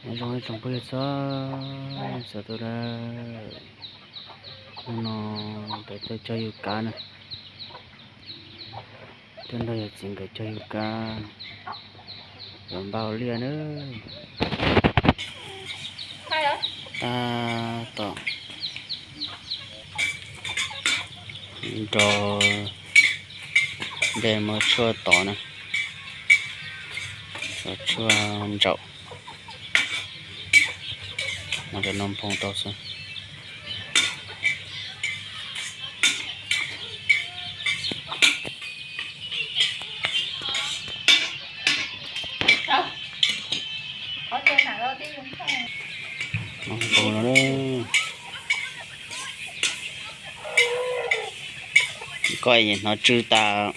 Nyob zoo ib tsoom phooj ywg txhua txhua tus na, hnub no peb tuaj cog yus kav na, tuaj nrog yawm txiv nkawd cog yus kav, yuav npaj ua liaj na. Tab tom nrog nplej muab tshuaj tod na, tshuaj ntsaum, no npoo tau xwb. Koj hnov tsw tas.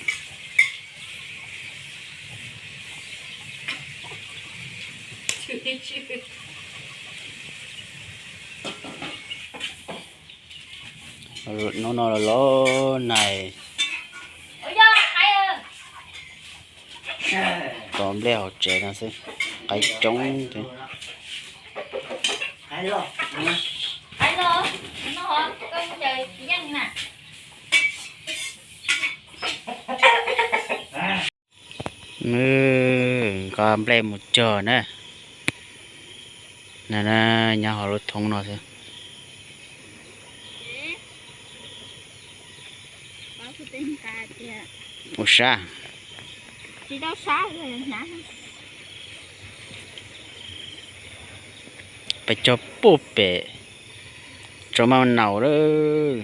Hnub no los los nag, tos nplej hauv tsev no xwb, qaib coob thiab. Nws nqa nplej mus cog na. Nyob hauv lub thoob no xwb. Ua sab. Peb cog puag pem tso maj naus lawm.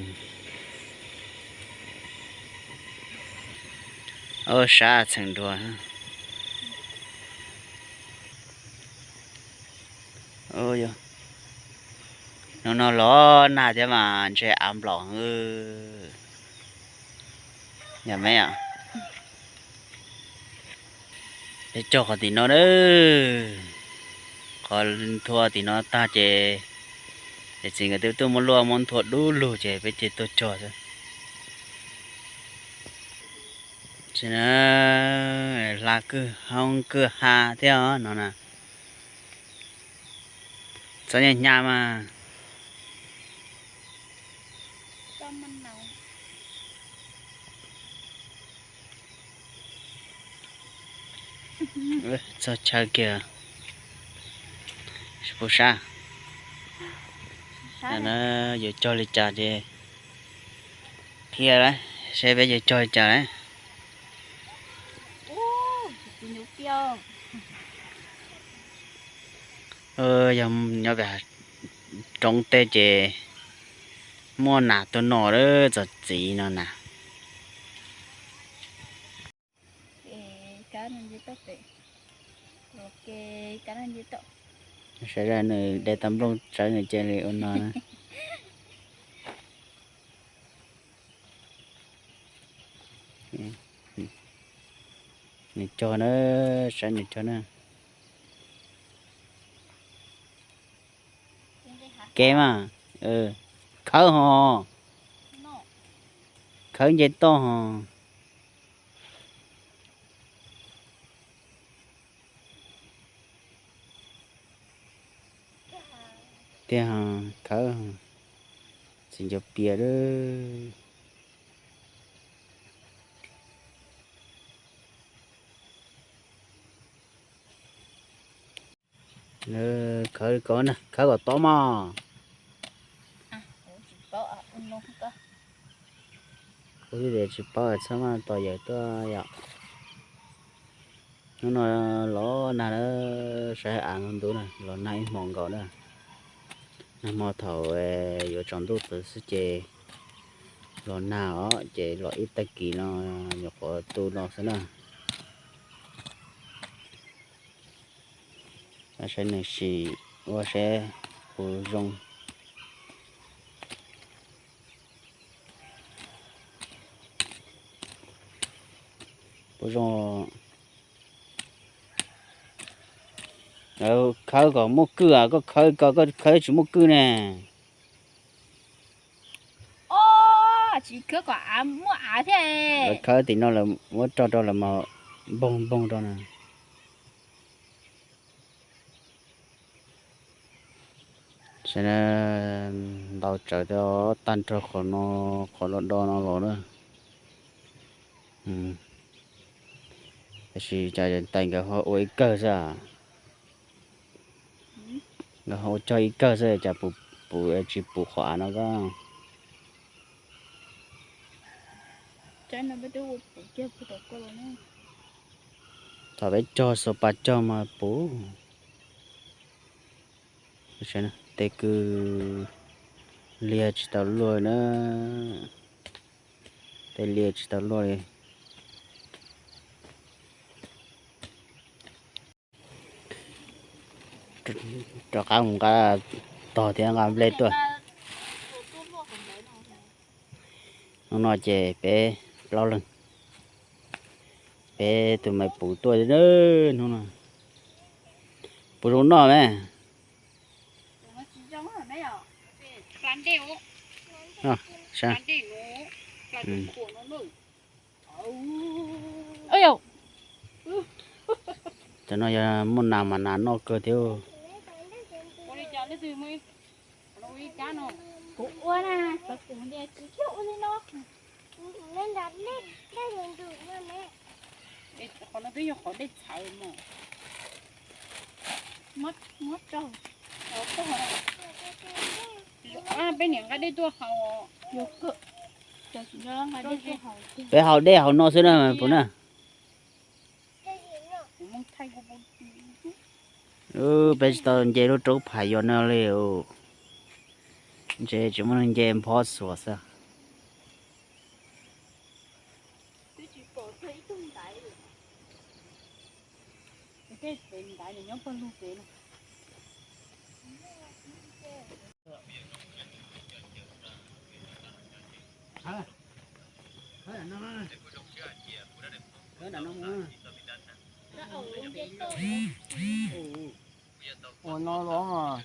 Ua sab txheem dua. Hnub no los nag thiab mas ntshe av nplaum. Yog me, peb cog qhov tim no na, qhov nthua tim no tag ces yawm txiv nkawd twb tuaj muab luaj muab nthua dub lug ces peb cia tuaj cog xwb. Hla kwj hoob kwj ha thiab no na. Txhob nyaj hnyav mas. Txog chaw kiag, tsis pub sab. Yuav cog li cas ces thiaj lawm, seb peb yuav cog li cas lawm. Yog nyob pem roob tej ces muaj nas tuaj noj lawm txog txiv no na. Sawv daws nws de tau nplooj tsawv nws cia li ua no na. Nws cog na, saib nws cog na. Kev mas, khawb ho, khawb nce toj ho. Tiag, khawb, txiv ncuav pias lawm. Khawb kom, khawb kom tob mog. Kuv twb tias tsis paub, txhob maj tos yawm tuaj yom. Hnub no los nag na, saib av ntub ntub na, los nag ib hmos nkaus na. Nag hmo thaum yuav tsaus ntuj ntawd xwb ces los nag os, ces los ib tag kis no nyuam qhuav tu no xwb na. Saib nws sim ua seb puas zoo. Puas zoo. Khawb kom muaj kwj, koj khawb ko koj khawb tsis muaj kwj ne. Tsis khawb kom av muaj av thiab. Lawv khawb tim no lawv muab rau rau lawv mas npoog npoog rau na. Ces ntaus tsawv tag nrho qhov no, qhov do do no los na. Tab sis cas tais nkawd ho ua ib kawg xwb, nkawd ho ua cog ib kawg xwb cas pum tsis pum qhov av no ko. Thaum peb cog xav pas cog mas pum. Tej kws liag tsis tau luaj na, tej liag tsis tau luaj li. Rov qab mus nqa tog thiab nqa nplej tuaj. Hnub no ces peb plaub leeg, peb tus me pum tuaj hnub no. Puas zoo noj me? Cov no yog muaj nas mas nas noj kawg thiab. Kuv ua na, kuv ua li no. Qhov no twb yog qhov dej txhawv mas. Muab raug. Peb niam nqa dej tuaj haus. Peb haus dej haus no xwb na puas na. Peb tsis tau nce lub roob Phas Yuas no li. Ntshe tsis muaj neeg nce, nphob xuas xwb. Ua no los.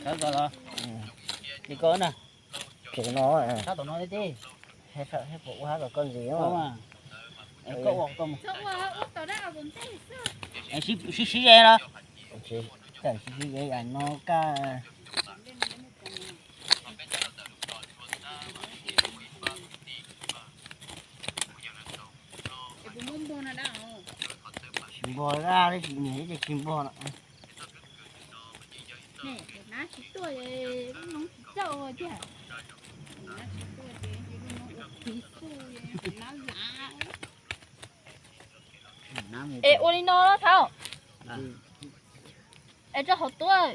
Khawb ko los. Li ko na. Sab tom no tib. Puas ua hab kom koj ntxiv. Koj ua, sib sib ze los. Sib sib ze no kaj. Tsis npog dab li, niam tsis npog no. Nab tsis tuaj, lub noob tsis coj ua tiag. Nab tsis tuaj ces lub noob ua tig xwb, nab lav. Es ua li no los thaum es rau hauv tuaj.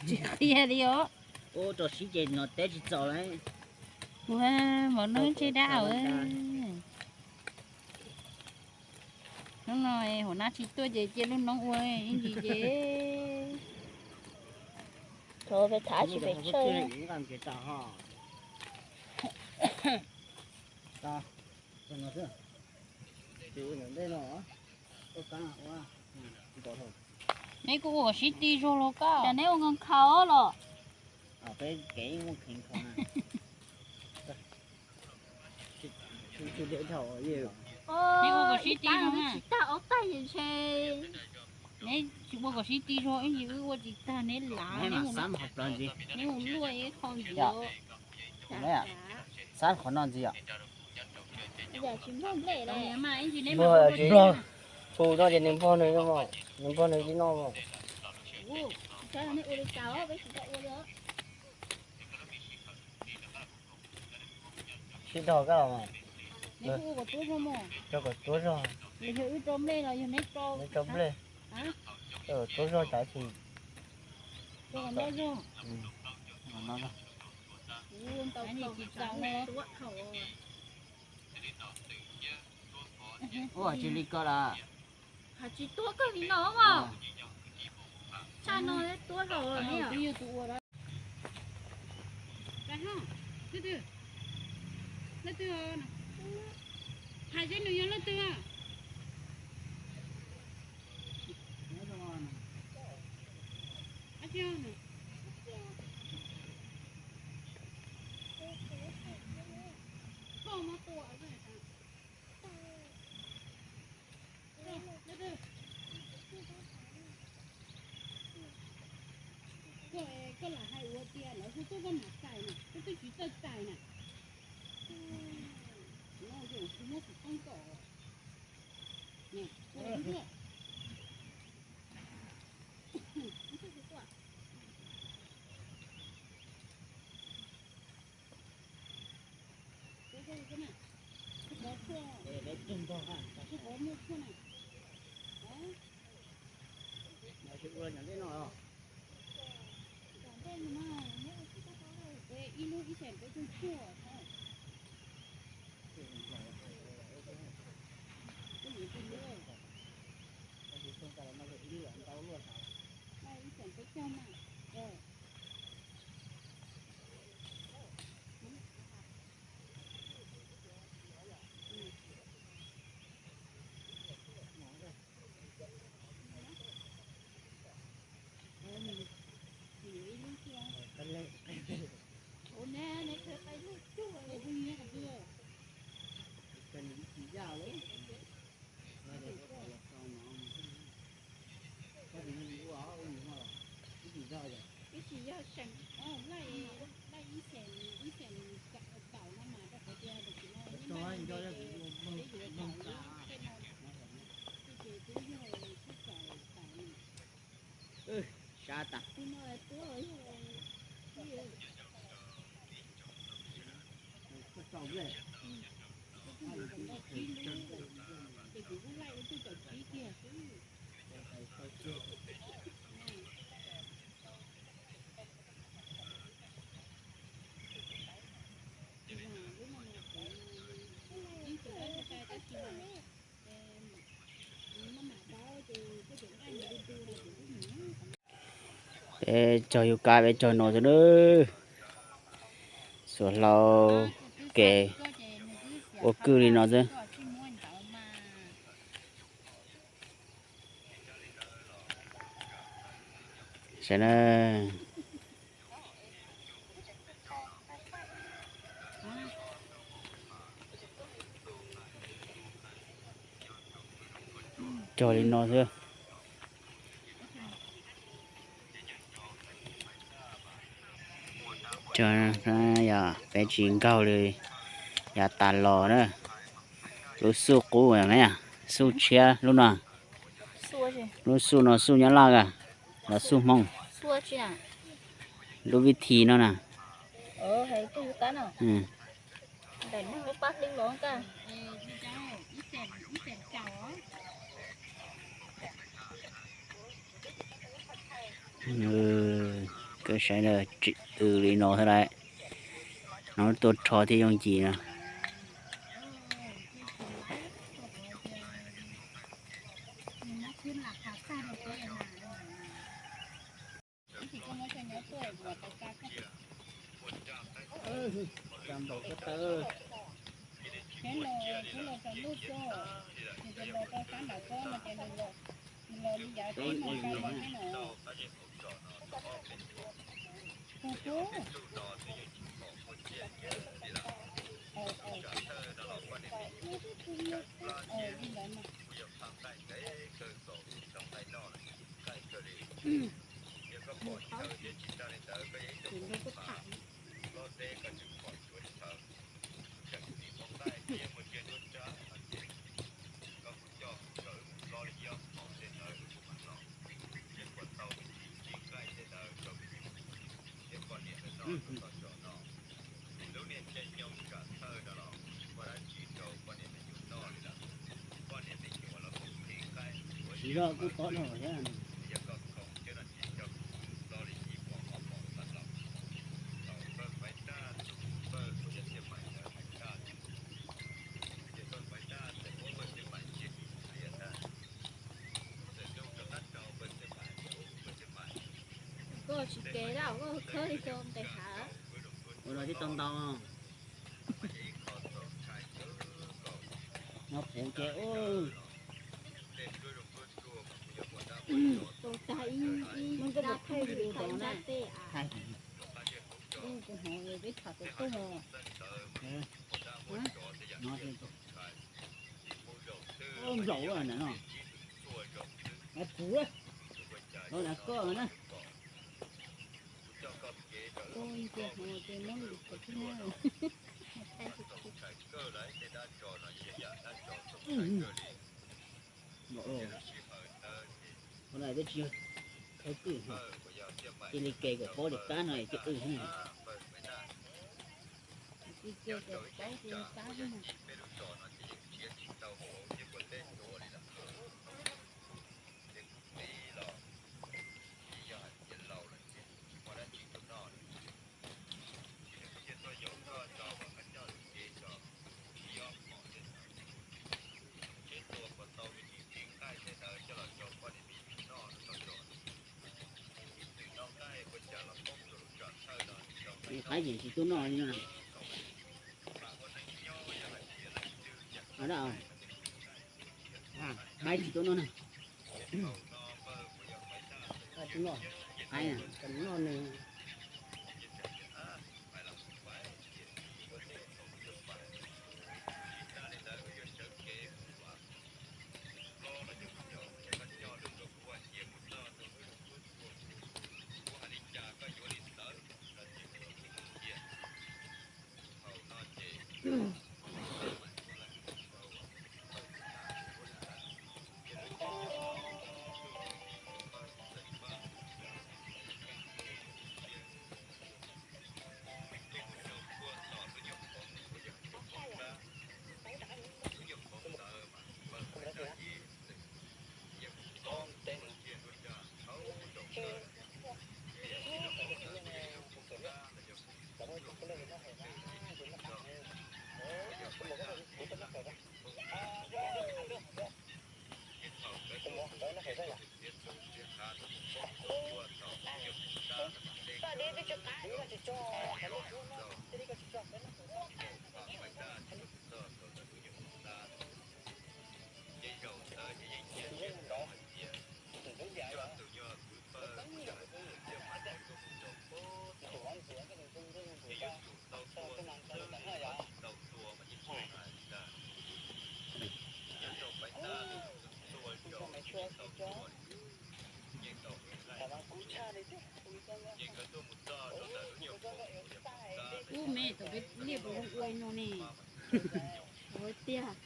Tsis qhia li os. Ua rau sib ces no teb tsis txaus li. Ua mov noob tseb dab. Hnub no hauv nab tsis tuaj ces cia lub noob ua ib ntsis ces. Thov peb tham tsis pes tsawg. Neb kuj ua kom sib ti zog los koj. Cas neb ua nkaus nkhaus los? Neb ua kom sib ti zog na. Neb tsis ua kom sib ti zog ib ntsis wb ua tsis tag neb lav, neb mus luaj ib qho ntxiv. Xab qhov no ntxiv yom. Npog, hu no ces nws npog nws, nws npog nws li no. Sib dog koj los mas. Rau kom tuab zog. Neb rau nplej. Rau kom tuab zog tas tsis. Ua tsis li ko lawm. Tsis tuab kawg li no mas. Tshaj no tuab zog. Leej twg? Leej twg? Hais seb nws yog leej twg? Koj lam hais ua tias lawv hu tuaj koj mam txais na, koj twb tsis txawj txais na. Kuv muab xov tooj kom. Ib lub ib xees peb caug tshuaj. Ib xees peb caug mas. Ib tsis yog seem, laj, laj ib xees, ib xees kaum no mas rau qhov tias tam sim no yeej npaj npe ces peb yuav kaum lub tej no, ces twb yog twb kaum kaum no. Sab tas. Ces kuv kuj laij ua twj kaum tsib kiag xwb. Peb cog yus kab peb cog no xwb nawb. Xuas hlau kev ua kwj li no xwb. Saib na. Cog li no xwb. Yog peb tsis nkaug li, yav tas los na. Lub xuj qub, xuj tshiab lub no. Lub xuj no xuj Nyab Laj a, los xuj Hmoob. Lub vib thi no na. Koj saib na, tsim tw li no xwb lawm. Hnub tuaj rho thiaj yooj yim no. Siv zog kuj pom no thiab. Koj tsis kev lawm, koj khawb li ko nqis hav. Ua los thiaj tau ntau. No puv ces ub. Tau tag ib, ib dab thaij video tau ib nrab tej a. Kuv hnov peb tham tau tuaj. Nplaum na no. Puv, no na koj na. Qhov no twb tsis yog thawj kwj, cia li ke kom paub li qab no ces wb. Qaib ces tsis tuaj noj li no. Qaib tsis tuaj noj na. Qaib noj nws. Ub, me thaum peb liaj pem ua no ne, ua tiag.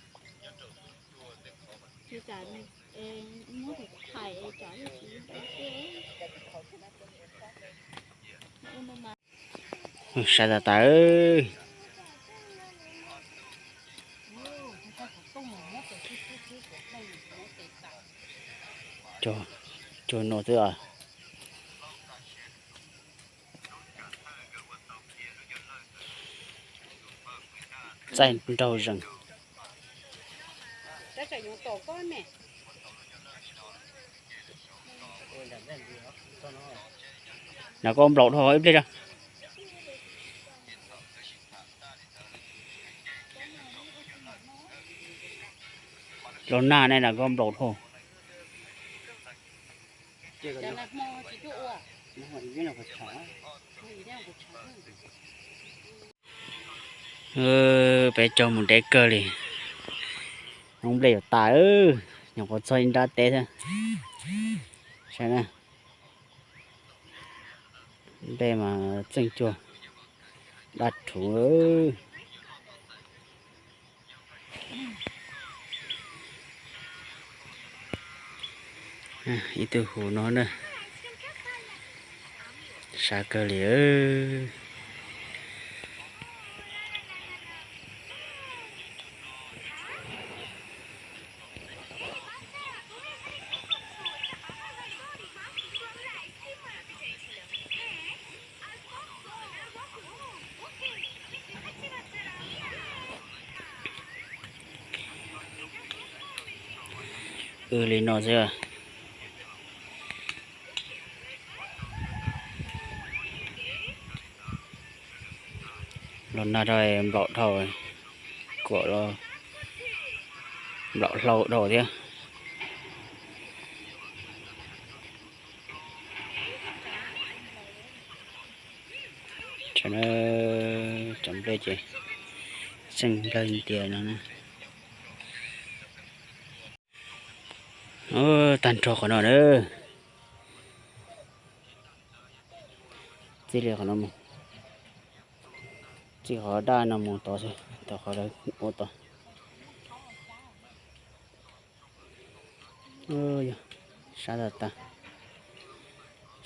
Ua cas muab tus thaim es tsam ib sim ua tiag. Sawv tas tas. Cuag no xwb os. Txaij nraug zeeg. Nram koj nplaum dhau ib pliag. Los nag ne nram koj nplaum dhau. Peb caug mus deb kawg li. Noob nplej yuav tas, nyuam qhuav txog ib nrab teb xwb. Saib na, nplej mas txeej cuag dab rhuv. Ib tug huv no na, sab kawg li. Wb li no xwb. Los nag dhau, nplaum dhau, kuam los nplaum hlau dhau thiab. Cov nplej ces txeej nplawg ntias no na. Tag nrho qhov no na. Txij li qhov no mus, txij qhov daj no mus tod xwb, tod qhov lawv ua tod. Sab tas tas,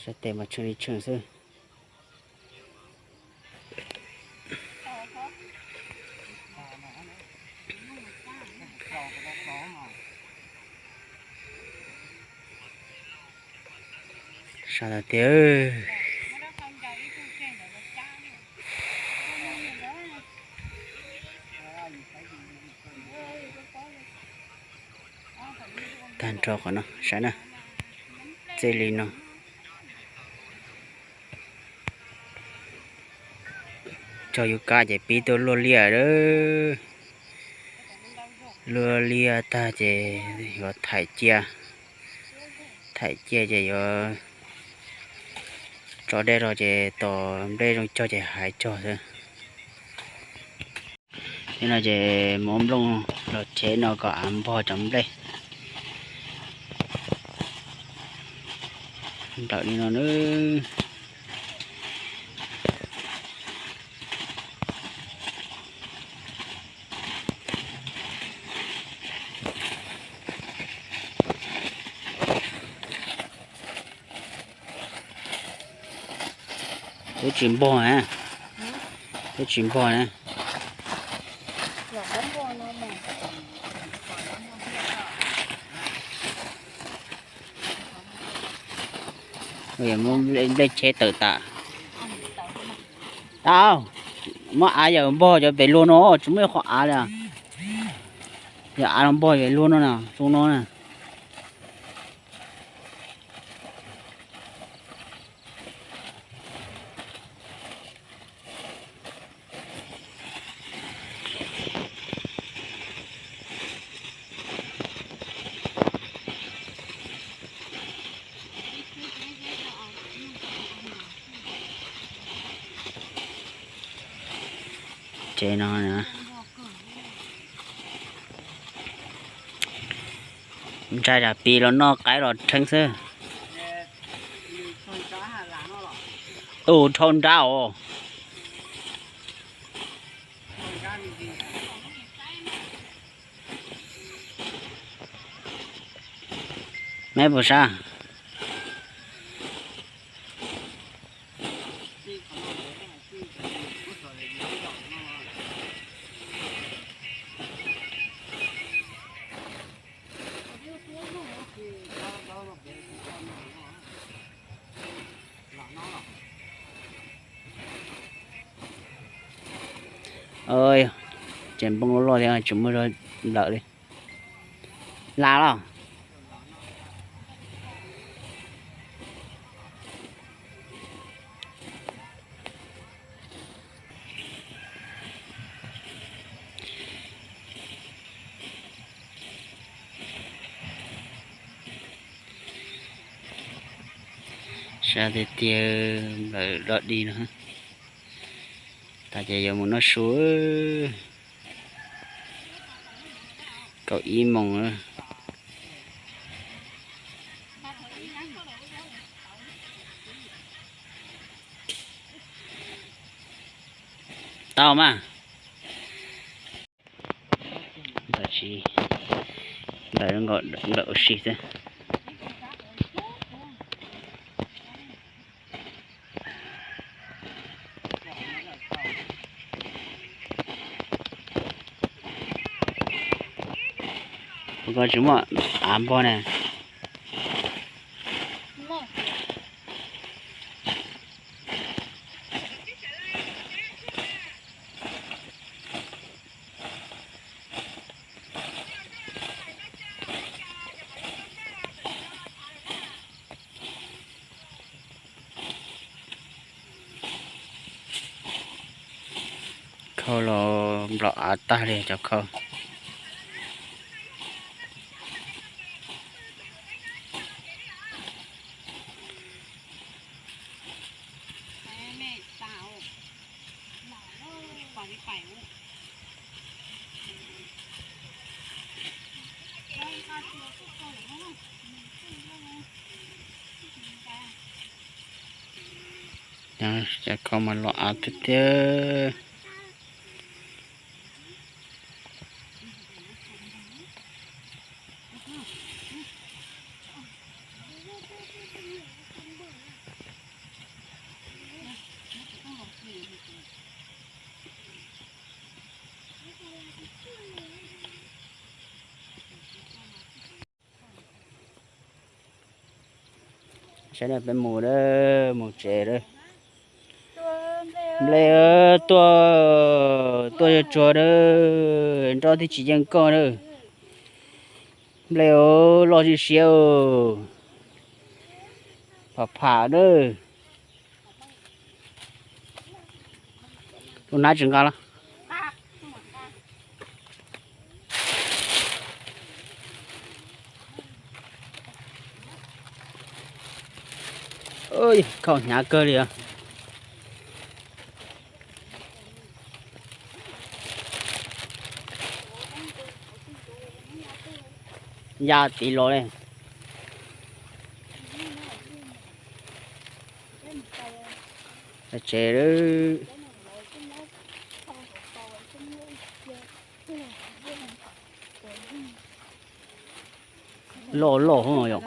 sab tes mas tsheej li tsheej xwb. Sab tas tiag. Tag nrho qhov no saib na, txij li no. Cog yus kab ces pib tuaj luaj liaj, luaj liaj tag ces yuav thaim cia, thaim cia ces yuav tso dej rau ces tos nplej zoo cog ces hais cog xwb. Thiab no ces muab nplooj los chev no kom av npog cov nplej. Nplawm li no na. Twb tsis npog na, twb tsis npog na. Muab nplej tsheb tawm tas. Tau, muab av yawm npog cov pem luag no, tsis muaj ib qho av li. Yog av los npog pem luag no na, zoo no na. Tsev no na, ntshai tsam pis los noj qaib los rheeb xwb. Tus dhau nrab os. Meb puas sab? Ces npoo loj loj thiab tsis muaj zog nplawm li. Las los. Sab tiag tiag, nplawm dog dig no. Tas ces yuav mus noj su. Kaum ib moos. Tau mas. Ntawm, ntawm ua si xwb. Ua koj tsis muaj av npog na. Khau los nplaum av tag li cov khau. Cov kho mas los av tiag tiag. Saib na, peb mus a, mus tsev a. Nplej, tuaj, tuaj yuav tsuag a, nroj twb tsis yeej koj a. Nplej, loj siab siab, pham pham a. Lub hnab tsis nqa los. Khaum hnyav kawg li os. Ya tid los li. Tsev loj loj yom.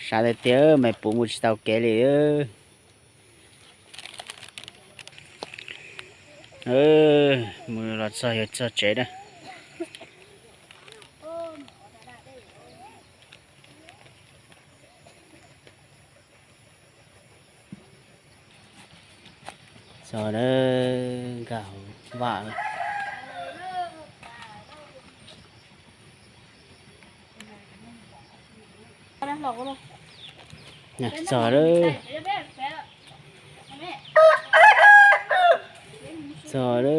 Sab tiag tiag, me puv mus tsis tau kev li. Mus los txog yuav txog tsev na. Txog a, nkag hauv vaj. Txog a, txog a,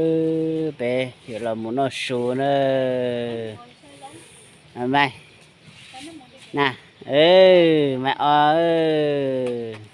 peb yuav los mus noj su na. Mai na, mai o.